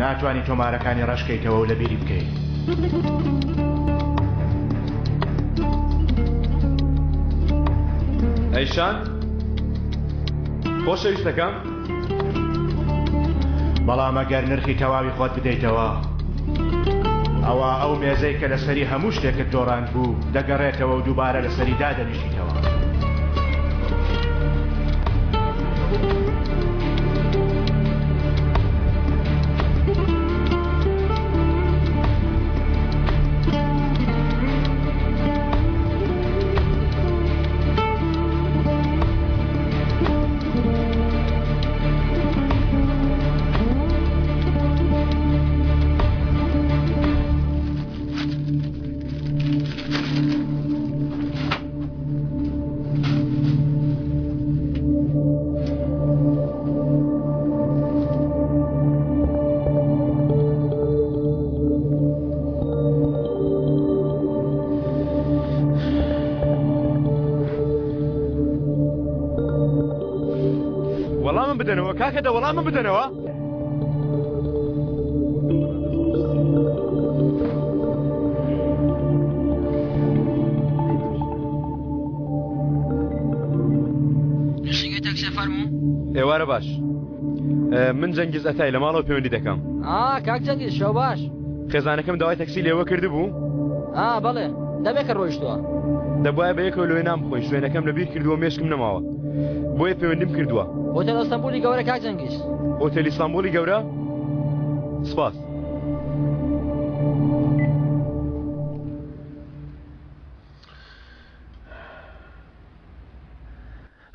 ناتوانی تۆمارەکانی ڕەشکەیتەوە و لەبیری بکەی. ئەیشان خۆشەویستەکەم بەڵام ئەگەر نرخی تەواوی خۆت بدەیتەوە ئەوا ئەو مێزەی کە لەسەری هەموو شتێکت دۆڕاند بوو دەگەڕێتەوە و دووبارە لەسەری دادەنیشیتەوە. وەڵامم بدەنەوە کاکە دە وەڵامم بدەنەوە نووسینگەی تەکسێ فەرموو. ئێوارە باش من جەنگیز ئەتای لە ماڵەوە پەیوەندی دەکەم. ئا کاک جەنگیز شەو باش. خێزانەکەم داوای تەکسی لێوە کردبوو؟ ئا بەڵێ دەمێکە ڕۆیشتووە. دەبوایە بە یەکەوە لەوێ نان بخۆین شوێنەکەم لەبیر کردووە مێشکم نەماوە بۆیە پەیوەندیم کردووە. هۆتێل ئەستەنبولی گەورە کاک جەنگیز. هۆتێلی ئیستانبولی گەورە؟ سپاس.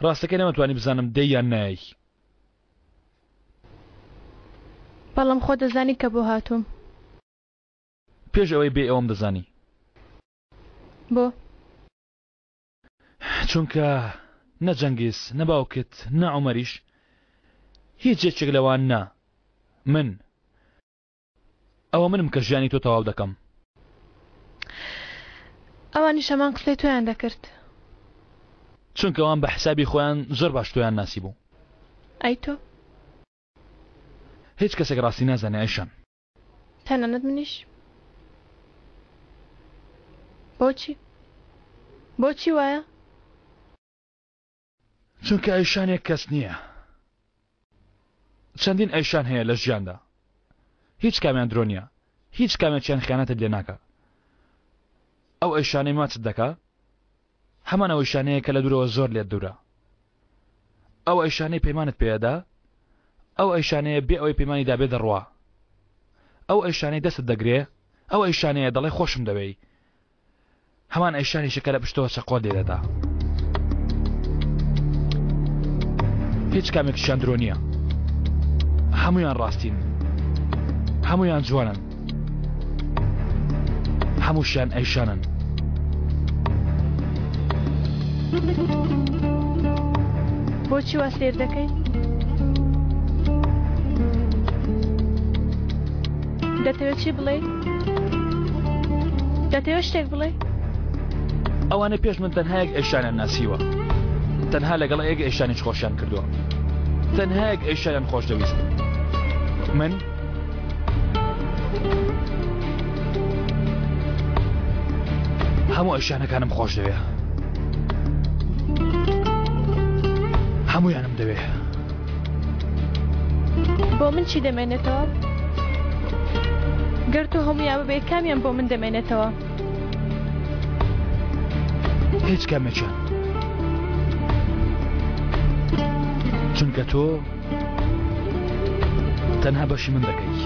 ڕاستەکەی نەمەتوانی بزانم دێی یان نایەی. بەڵام خۆت دەزانی کە بۆ هاتووم. پێش ئەوەی بێی ئەوەم دەزانی. بۆ؟ چونکە نە جەنگیز، نە باوکت، نە عومەریش، هیچ یەکێک لەوان نا من. ئەوە منم کە ژیانی تۆ تەواو دەکەم. ئەوانیش هەمان قسەی تۆیان دەکرد. چونکە ئەوان بە حسابی خۆیان زۆر باش تۆیان ناسیبوو. ئەی تۆ؟ هیچ کەسێک ڕاستی نازانێ ئایشان. تەنانەت منیش؟ بۆچی؟ بۆچی وایە؟ چونکە ئەیشان یەک کەس نییە. چەندین ئەیشان هەیە لە ژیاندا. هیچ کامیان درۆ نییە. هیچ کامێکیان خیانەتت لێ ناکا. ئەو ئەیشانەی ماچت دەکا هەمان ئەو ئەیشانەیە کە لە دوورەوە زۆر لێت دوورە. ئەو ئەیشانەی پەیمانت پێ ئەدا ئەو ئەیشانەیە بێ ئەوەی پەیمانی دابێ دەڕوا. ئەو ئەیشانەی دەستت دەگرێ ئەو ئەیشانەیە دەڵێ خۆشم دەوێی. هەمان ئەیشانیشە کە لە پشتەوە چەقۆت لێ دەدا. هیچ کامێکیشیان درۆ نییە. هەموویان ڕاستین. هەموویان جوانن. هەمووشیان ئەیشانن. بۆچی وا سەیر دەکەی؟ دەتەوێت چی بڵێی؟ دەتەوێت شتێک بڵێی؟ ئەوانەی پێش من تەنها یەک ئەیشانیان ناسیوە. تەنها لەگەڵ یەک ئەیشانیش خۆشیان کردووە. تەنها یەک ئەیشانیان خۆش دەویست. من هەموو ئەیشانەکانم خۆش دەوێ. هەموویانم دەوێ. بۆ من چی دەمێنێتەوە؟ گەر تۆ هەموویان ببەی کامیان بۆ من دەمێنێتەوە؟ هیچ کامێکیان. چونکە تۆ تەنها بەشی من دەکەیت.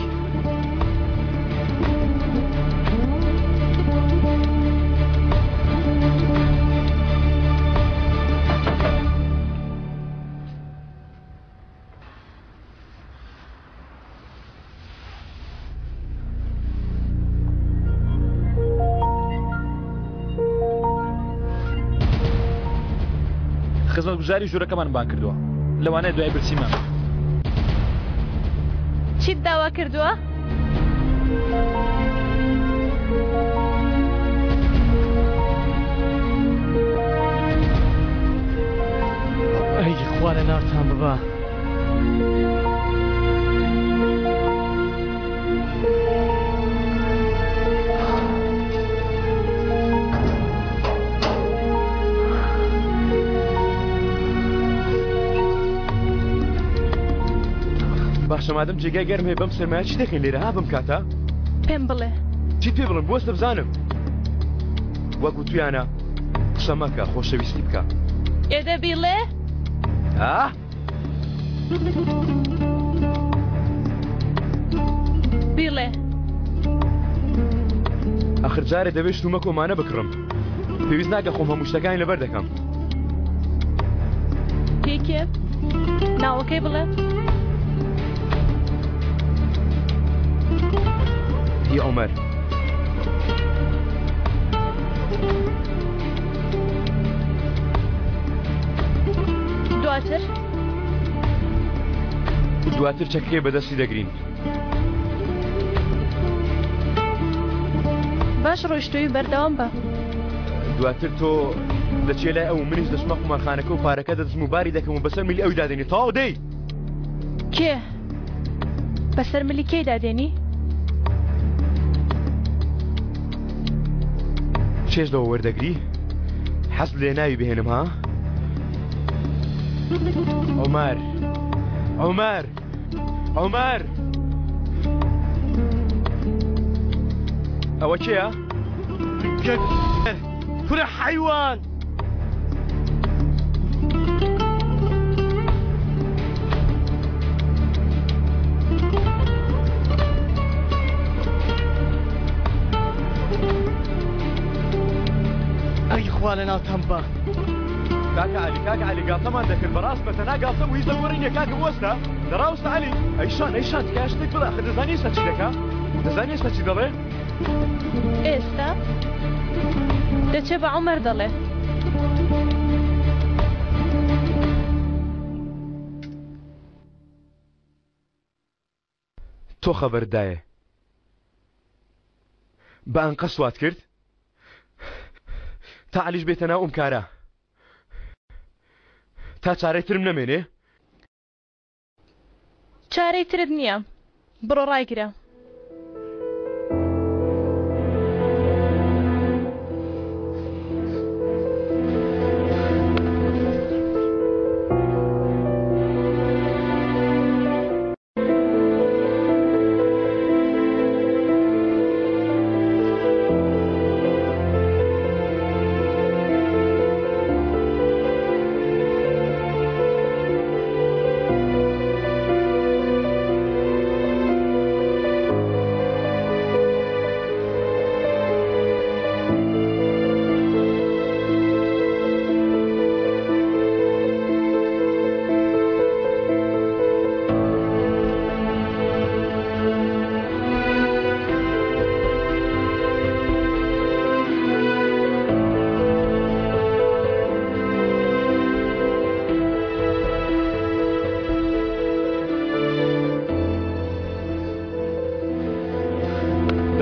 خزمەتگوزاری ژوورەکەمان بانگ کردووە لەوانەیە دوای برسیمان بێت. چیت داوا کردووە؟ ئەی خوا لە ناوتان ببا. باشە مادەم جێگای گەرم هەیە بەم سەرمایە چی دەکەین لێرە ها بەم کاتە؟ پێم بڵێ. چیت پێ بڵێم بوەستە بزانم. وەک وتویانە قسە مەکە خۆشەویستی بکە. ئێ دە بیڵێ. ئا؟ بیڵێ. ئەخر جارێ دەبێ شتومەک ئۆمانە بکڕم. پێویست ناکە خۆم هەموو شتەکانی لەبەر دەکەم. هی کێ؟ ناوەکەی بڵێ. هی عومەر. دواتر؟ دواتر چەکەکەی بەدەستی دەگرین. باش ڕۆیشتووی بەردەوام بە. دواتر تۆ دەچێ لای ئەو منیش دەچمە قومارخانەکە و پارەکە دەدزم و باری دەکەم و بەسەر ملی ئەویدا دێنی تەواو دەی. کێ؟ بەسەر ملی کێیدا دێنی؟ چێژ لەوە وەردەگری؟ حەز لێ ناوی بهێنم ها؟ عومەر عومەر عومەر ئەوە کێیە؟ کورە حەیوان. ئەی خوا لە ناوتان با. کاکە عەلی کاکە عەلی گاڵتەمان دەکرد بەڕاست بە تەنها گاڵتە بوو هیچ لە گۆڕی نییە کاکە بوەستە دەڕاوستە عەلی ئەی شان ئەی شان تکایە شتێک بڵێ ئاخر دەزانی ئێستا چی دەکا دەزانی ئێستا چی دەڵێ ئێستا دەچێ بە عومەر دەڵێ. تۆ خەبەرت دایێ بە ئەنقەست وات کرد تا عەلیش بێتە ناو ئەم کارە تا چارەی ترم نەمێنێ. چارەی ترت نییە بڕۆ ڕایگرە.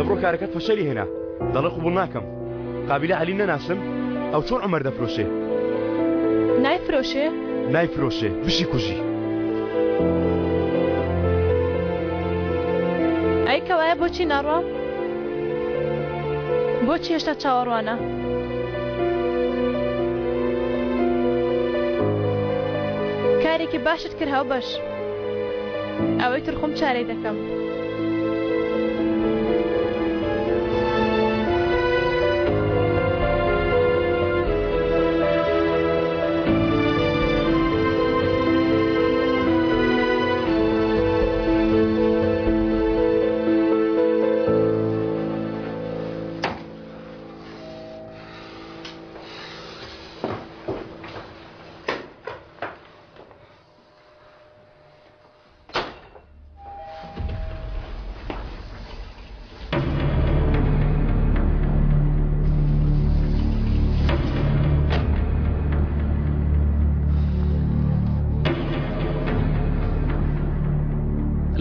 دەبڕۆ کارەکەت فەشەلی هێنا دەڵێ قبوڵ ناکەم قابیلە عەلی نەناسم ئەو چۆن عومەر دەفرۆشێ؟ نایفرۆشێ؟ نایفرۆشێ بشی کوژی. ئەی کەوایە بۆچی ناڕوا؟ بۆچی هێشتا چاوەڕوانە؟ کارێکی باشت کرد هاوبەش. ئەوەی تر خۆم چارەی دەکەم.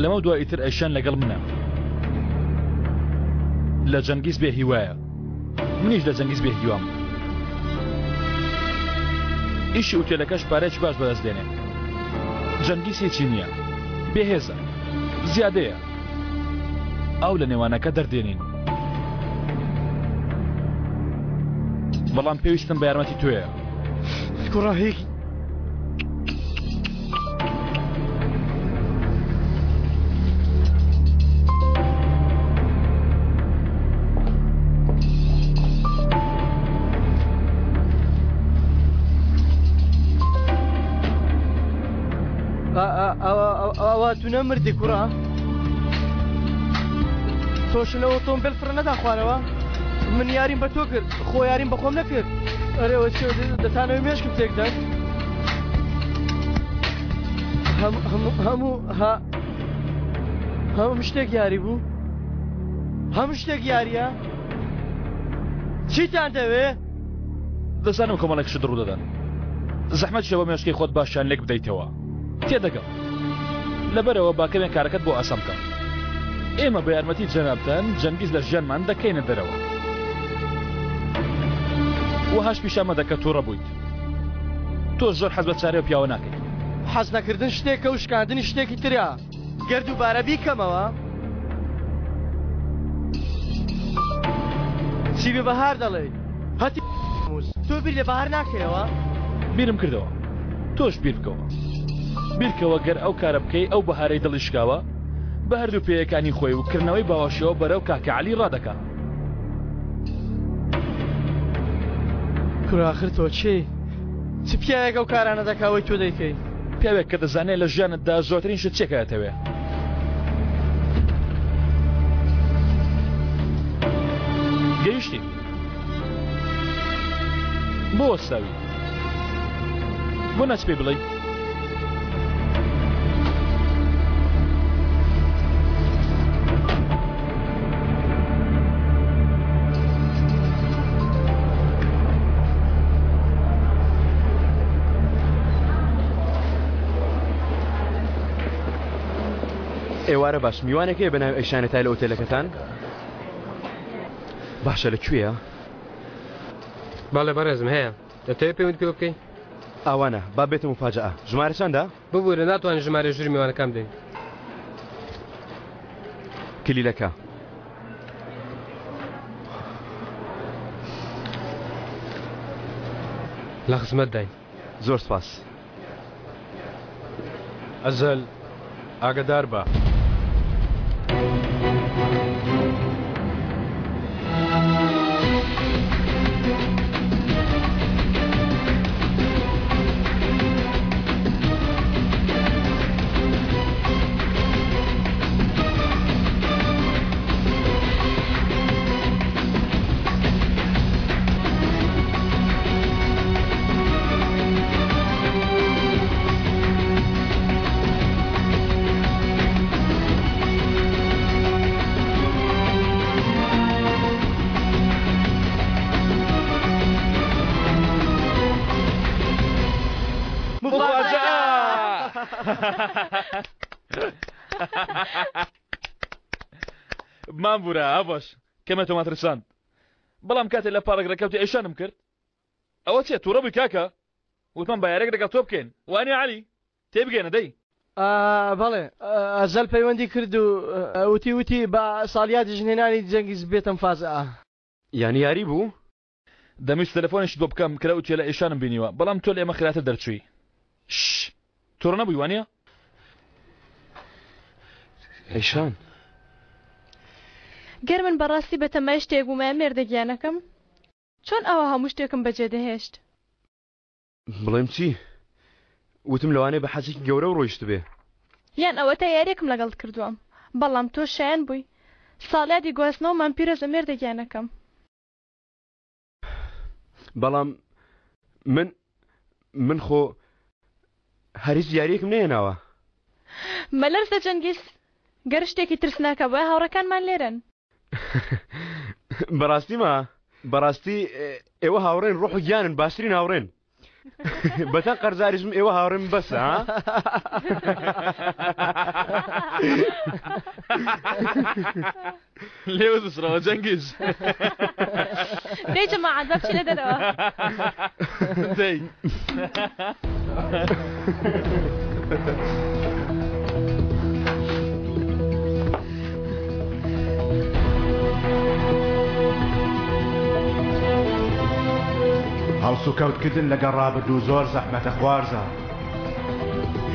لەمە دوا ئیتر ئەیشان لەگەڵ منە لە جەنگیز بێ هیوایە منیش لە جەنگیز بێ هیوام ئیشی ئوتێلەکەش پارێکی باش بەدەست دێنێ جەنگیز هیچی نییە بێهێزە زیادەیە ئاو لە نێوانەکە دەردێنین بەڵام پێویستم بە یارمەتی تۆیە کوڕە هیچ. ئەوە تو نەمردی کوڕە؟ تۆش لە ئۆتۆمبێل فڕە نەدا خوارەوە؟ من یاریم بە تۆ کرد خۆ یاریم بە خۆم نەکرد ئەرێوە چێ دەتانەوەی مێشکم تێکدەن هەموو ها هەموو شتێک یاری بوو هەموو شتێک یاریە چیتان دەوێ؟ دەزانم کۆمەڵێک شت ڕوودەدەن زەحمەت شەوە مێشکی خۆت باشیان لێک بدەیتەوە تێدەگەم لەبەرەوە با کەمێک کارەکەت بۆ ئاسان بکەم ئێمە بە یارمەتی جەنابتان جەنگیز لە ژیانمان دەکەینە دەرەوە وەهاش پیشان مەدە کە تووڕە بوویت تۆ زۆر حەز بە چارەی پیاوە ناکەیت حەز نەکردن شتێکە و شکاندنی شتێکی ترە گەر دووبارە بیکەمەوە چی بە بەهار دەڵێی هەتی موز تۆ بیر لە بەهار ناکەیەوە؟ بیرم کردەوە تۆش بیر بکەوە بیرکەوە گەر ئەو کارە بکەی ئەو بەهارەی دڵی شکاوە بە هەردوو پێیەکانی خۆی و کردنەوەی باوەشەوە بەرەو کاکە عەلی ڕادەکا. کورە ئاخر تۆ کێی؟ چ پیاوێک ئەو کارانە دەکا وەی تۆ دەیکەی؟ پیاوێک کە دەزانێ لە ژیانتدا زۆرترین شت چیە کە ئەتەوێ. گەیشتین. بۆ وەستاوی؟ بۆ ناچی پێی بڵێی؟ ئێوارە باش میوانێک هەیە بە ناوی ئەیشانە تای لە ئۆتێلەکەتان باشە لە کوێیە؟ بەڵێ بەڕێزم هەیە دەتەوێت پەیوەندی پێوە بکەی؟ ئاوانە با بێتە مفاجئە ژمارە چەندە؟ ببورە ناتوانین ژمارەی ژووری میوانەکان بدەین. کلیلەکە. لە خزمەتداین. زۆر سپاس. ئەزەل ئاگەدار بە. مام بورە هەڤەش کەمێ تۆمان ترساند بەڵام کاتێ لە پارک ڕێکەوتی ئەیشانم کرد ئەوە چیە توڕە بووی کاکە وتمان با یاریەک لەگەڵ تۆ بکەین وانیە عەلی تێبگەینە دەی. بەڵێ ئەزەل پەیوەندی کرد و وتی وتی با ساڵیادی ژنهێنانی جەنگیز بێتە مفازەئە. یانی یاری بوو؟ دەمویست تەلەفۆنیشت بۆ بکەم کە لە ئوتێلە ئیشانم بینیوە بەڵام تۆ لە ئێمە خێراتر دەرچووی. شش توڕە نەبووی وانیە؟ ئیشان. گەر من بەڕاستی بەتەمای شتێک بوومایە مێردە گیانەکەم چۆن ئاوا هەموو شتێکم بەجێ دەهێشت؟ بڵێم چی؟ وتم لەوانەیە بە حەزێکی گەورەوە ڕۆیشتبێ. یان ئەوەتا یاریەکم لەگەڵت کردووە بەڵام تۆ شایەن بووی ساڵیادی گواستنەوەمان پیرۆزە مێردە گیانەکەم. بەڵام من من خۆ هەر هیچ یاریەکم نەهێناوە. مەلەرزە جەنگیز گەر شتێکی ترسناک هەبوایە هاوڕێکانمان لێرەن. بەڕاستی ما بەڕاستی ئێوە هاوڕێن ڕۆح و گیانن باشترین هاوڕێن بەتەن قەرزاریشم ئێوە هاوڕێم بەسە ها؟ لێوە بسڕەوە جەنگیز دەی جەماعەت با بچینە دەرەوە دەی هەڵسوکەوتکردن لەگەڵ ڕابردوو زۆر زەحمەتە خوارزا.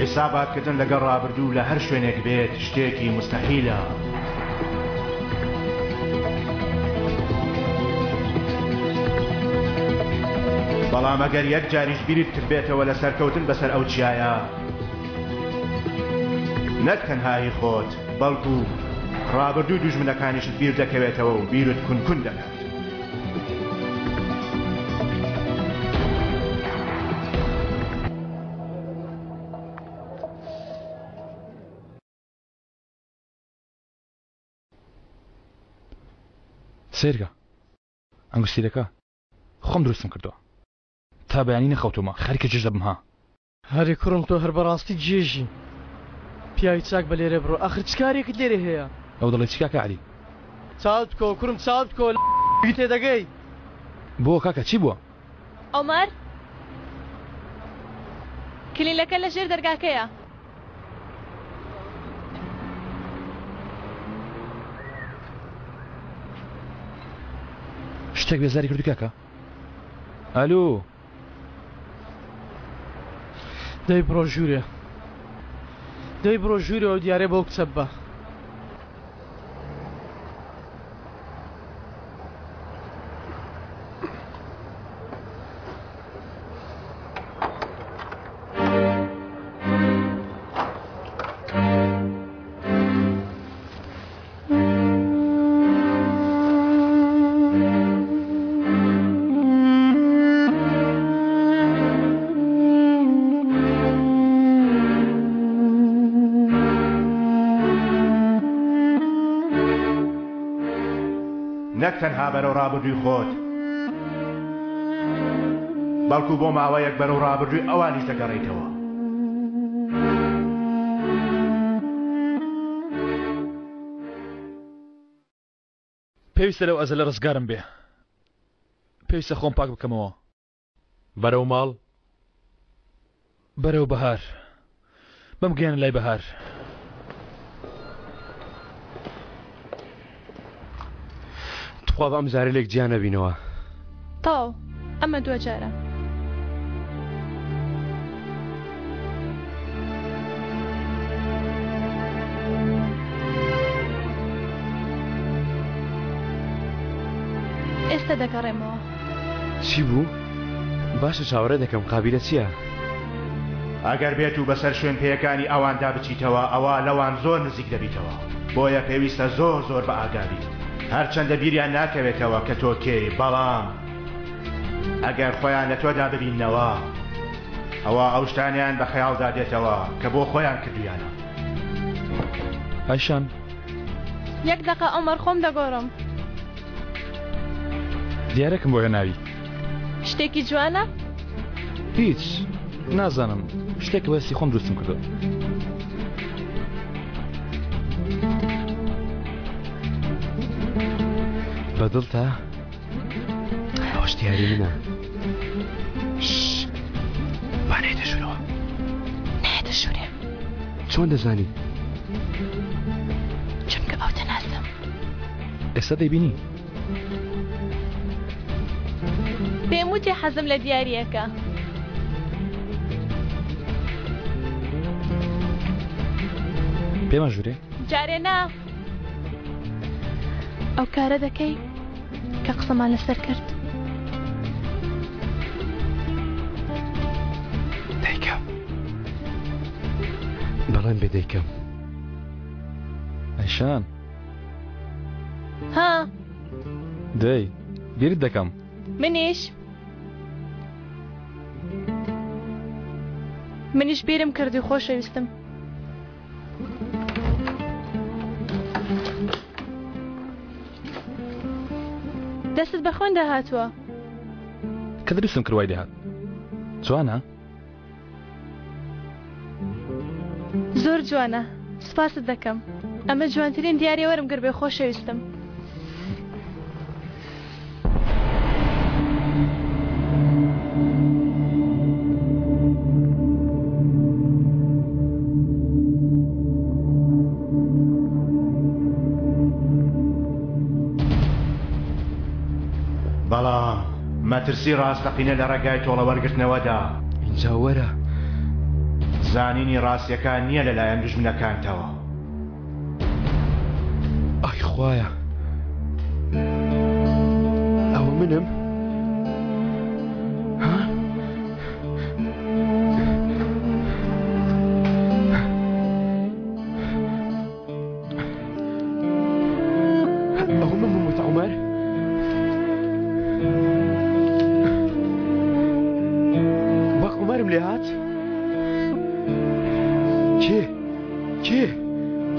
حیساباتکردن لەگەڵ ڕابردوو لە هەر شوێنێک بێت شتێکی موستەحیلە. بەڵام ئەگەر یەک جاریش بیرت کردبێتەوە لە سەرکەوتن بەسەر ئەو چیایە. نەک تەنها هی خۆت، بەڵکو ڕابردووی دوژمنەکانیشت بیر دەکەوێتەوە و بیرت کون کون دەکات. سەیرکە ئەنگوستیلەکە خۆم دروستم کردووە تا بەیانی نەخەوتومە خەریکە جێژ دەبم ها. هەرێ کوڕم تۆ هەر بەڕاستی جێژی. پیاوی چاک بە لێرە بڕۆ ئاخر چ کارێکت لێرە هەیە؟ ئەو دەڵێ چی کاکە عەلی؟ چاوت بکەوە کوڕم چاوت بکەوە لە تێدەگەی. بۆ کاکە چی بووە؟ عومەر کلیلەکە لە ژێر دەرگاکەیە. شتێک بێزاری کردو کاکە؟ ئەلو. دەی بڕۆ ژوورێ دەی بڕۆ ژوورەوە دیارێ بۆ کچە بە. نەک تەنها بەرەو ڕابردووی خۆت بەڵکو بۆ ماوەیەک بەرەو ڕابردووی ئەوانیش دەگەڕێیتەوە. پێویستە لەو ئەزەلە ڕزگارم بێ. پێویستە خۆم پاک بکەمەوە. بەرەو ماڵ؟ بەرەو بەهار. بمگەیەنە لای بەهار. تخوا با ئەم جارە لێک جیا نەبینەوە. تەواو ئەمە دوا جارە. ئێستا دەگەڕێمەوە. چی بوو؟ باشە چاوەڕێ دەکەم قابیلە چییە؟ ئەگەر بێت و بەسەر شوێن پێیەکانی ئەواندا بچیتەوە ئەوا لەوان زۆر نزیک دەبیتەوە بۆیە پێویستە زۆر زۆر بە ئاگا بیت هەرچەندە بیریان ناکەوێتەوە کە تۆ کێی بەڵام ئەگەر خۆیان لە تۆدا ببیننەوە ئەوا ئەو شتانەیان بە خەیاڵدا دێتەوە کە بۆ خۆیان کردویانە. ئایشان. یەک دەقە عومەر خۆم دەگۆڕم. دیارێکم بۆ هێناوی. شتێکی جوانە؟ هیچ نازانم شتێک بەستی خۆم دروستم کردو. بەدڵتە؟ ئەوەش دیاری منە. با نێتە ژوورەوە. نایەتە ژوورێ. چۆن دەزانی؟ چونکە ئەو دەناسم. ئێستا دەیبینی. پێم وتی حەزم لە دیارییەکە. پێمە ژوورێ؟ جارێ نا. ئەو کارە دەکەی کە قسەمان لەسەر کرد. دەیکەم. بەڵێن بێ دەیکەم. ئەیشان. ها. دەی بیرت دەکەم. منیش. منیش بیرم کردی خۆشەویستم. دەستت بە خوێن داهاتووە. کە دروستم کرد وای لێهات. جوانە؟ زۆر جوانە سپاست دەکەم ئەمە جوانترین دیاری وەرم گربێ خۆشەویستم. بەڵام مەترسی ڕاستەقینە لە ڕێگای تۆڵە وەرگرتنەوەدا. ئینجا وەرە. زانینی ڕاستیەکان نییە لەلایەن دوژمنەکانتەوە. ئای خوایە ئەوە منم؟ ها؟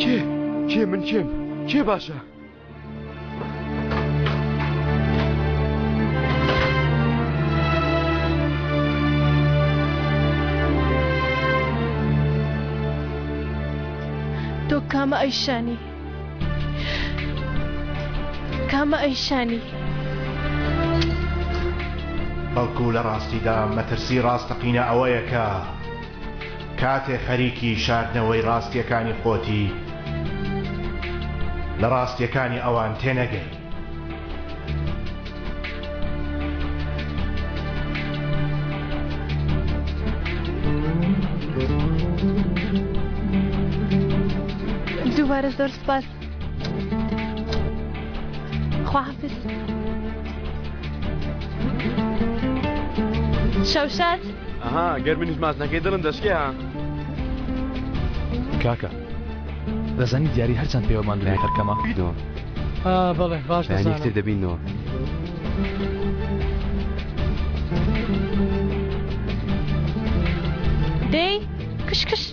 کێ؟ کێ من کێم؟ کێ باشە؟ تۆ کامە ئەیشانی؟ کامە ئەیشانی؟ بەڵکو لە ڕاستیدا مەترسی ڕاستەقینە ئەوەیە کە کاتێ خەریکی شاردنەوەی ڕاستیەکانی خۆتی لە ڕاستیەکانی ئەوان تێنەگەی. دووبارە زۆر سپاس. خواحافظ. شەوشاد. ئەها گەر منیش ماچ نەکەی دڵم دەشکێ ها. کاکە دەزانی دیاری هەرچەند پێوە ماندوو بێت هەر کەمە. بەڵێ باش بەیانی دەزانم. یەکتر دەبینەوە. دەی کش کش.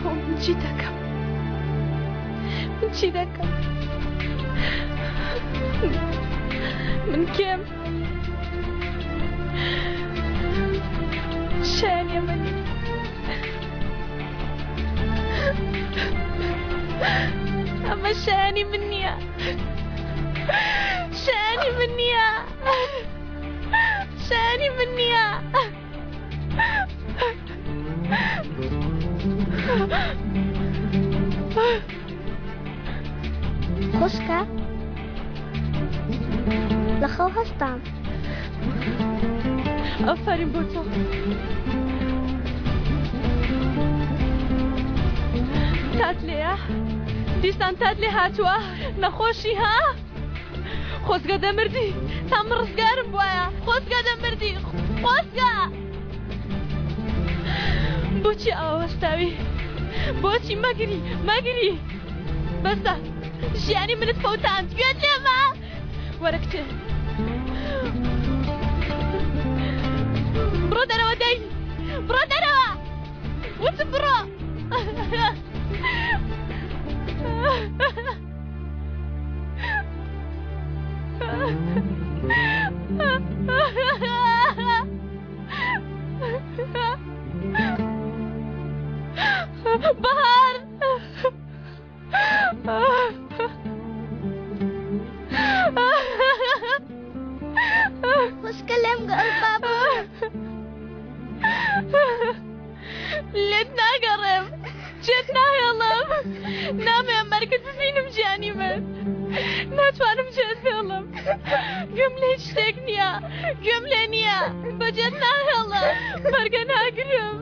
ئەوە من چی دەکەم من چی دەکەم من کێم شایانی ئەمە نیم ئەمە شایانی من نییە شایانی من نییە شایانی من نییە خوشکە لە خەو هەستام. ئافەرین بۆ تۆ. تات لێیە؟ دیسان تات لێ هاتووە؟ نەخۆشی ها؟ خۆزگە دەمردی تا من ڕزگارم بوایە خۆزگە دەمردی خۆزگە بۆچی ئاوا وەستاوی بۆچی مەگری مەگری بەسە ژیانی منت فەوتاند گوێت لێمە وەرە کچێ بڕۆ دەرەوە دەی بڕۆ دەرەوە وتم بڕۆ بەهار خوشکە لێم گەڕ با بمرم. لێت ناگەڕێم جێت ناهێڵم نامەوێ مەرگت ببینم ژیانی من ناتوانم جێت بێڵم گوێم لە هیچ شتێک نییە گوێم لێ نییە بەجێت ناهێڵم بەرگە ناگرم